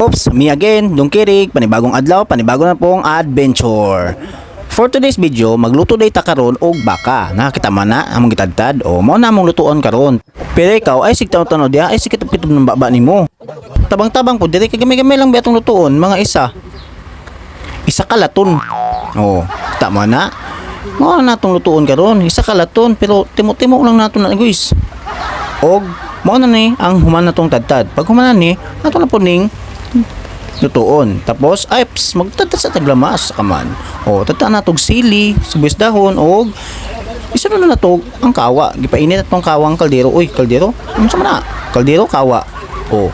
Oops, me again, Dong Kirig, panibagong adlaw, panibago na pong adventure. For today's video, magluto day ta karon og baka. Nakakita man na among gitadtad o mao na among lutuon karon. Pero ikaw ay sig tanaw diha ay sikitop-kitop ng baba nimo. Tabang-tabang po diri kay gamay-gamay lang ba atong lutuon, mga isa. Isa ka laton. Oh, kita mo na. Mao na natong lutuon karon, isa ka laton, pero timo-timo lang nato na, guys. Og mao na ni ang human natong tadtad. Pag human na ni, ato na po ning lutuon. Tapos, ay, ps, magtadtad sa taglamas kaman. O, tadta na tog sili, sibuyas dahon, og isa na to ang kawa. Gipainit atong kawang kaldero. Uy, kaldero? Ano sa man na? Kaldero, kawa. O,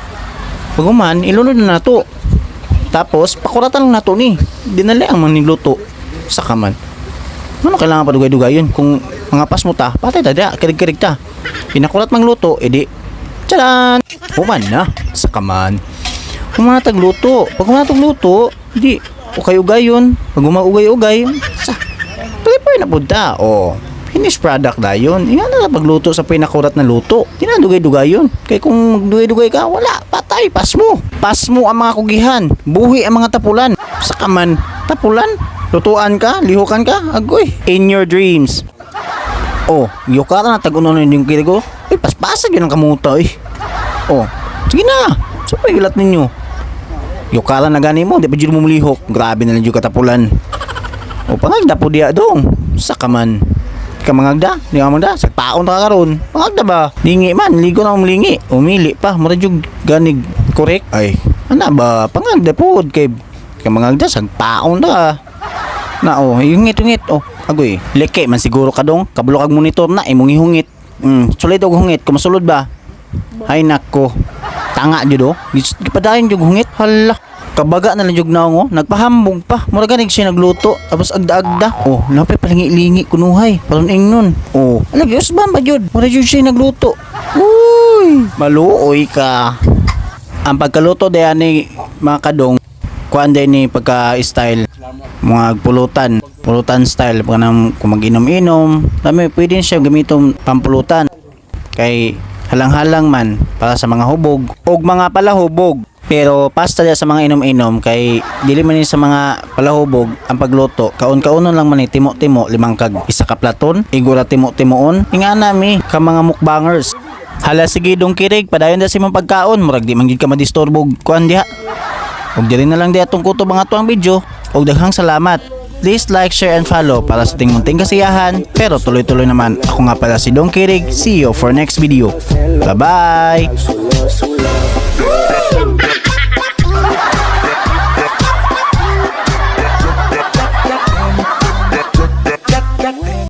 pag human, ilunod na nato. Tapos, pakuratan lang nato ni. Dinali ang manigluto sa kaman. Ano kailangan pa dugay-dugay yun? Kung mga pas mo ta, patay ta diya, kirig-kirig ta. Pinakurat mang luto, edi, tcharan! Human na, sa kaman. Human na tagluto. Pag human na tagluto, di, ukay-ugay yun. Pag umagugay-ugay, sa, prepare na pud ta. O, finished product na yun. Inga na pagluto sa pinakurat na luto. Di na dugay-dugay yun. Kaya kung magdugay-dugay ka, wala, patay, pas mo. Pas mo ang mga kugihan. Buhi ang mga tapulan. Sa kaman, tapulan. Lutuan ka, lihukan ka, agoy. In your dreams. Oh, yukara na tag-uno na yung kirigo. Uy, paspasag yun ang kamuta, eh. Oh, sige na. So, pagilat ninyo. Yukara na gani mo, di pa dyan mo mulihok. Grabe na lang yung katapulan. O, pangagda po diya dong. Sa kaman. Di ka mangagda, di ka mangagda. Sagpaon ta ka karon. Mangagda ba? Lingi man, ligo na malingi. Umili pa, mura jud ganig correct. Ay, ana ba? Pangagda po kay di ka mangagda, sagpaon ta ka. Na oh, hungit-hungit oh. Agoy, leke man siguro ka dong. Kabalo kag monitor na imong ihungit. Sulod og hungit, kumasulod ba? Ay nako. Tanga jud oh. Gipadayon jud hungit. Hala. Kabaga na lang jud naong oh. Nagpahambog pa. Mura ganig siya nagluto. Tapos agda-agda. Oh, napay palingi-lingi kunuhay. Paron ingnon. Oh, alagi usban ba jud? Mura jud siya nagluto. Uy, maluoy ka. Ang pagkaluto diyan ni mga kadong, kuan din ni pagka style mga pulutan, pulutan style pag nang kung mag-inom-inom dami, pwede siya gamiton pampulutan kay halang-halang man para sa mga hubog og mga palahubog, pero pasta diya sa mga inom-inom kay dili man ni sa mga palahubog ang pagluto. Kaon-kaonon lang man ni, timo-timo, limang kag isa ka platon igura, timo-timoon ingana mi ka mga mukbangers. Hala, sige Dong Kirig, padayon da sa imong pagkaon, murag di man gid ka madisturbo kuan diha. Ug diri na lang di atong kutob ang atoang video. Ug daghang salamat. Please like, share, and follow para sa ating munting kasiyahan. Pero tuloy-tuloy naman. Ako nga pala si Dong Kirig. See you for next video. Bye-bye! Sula, sula.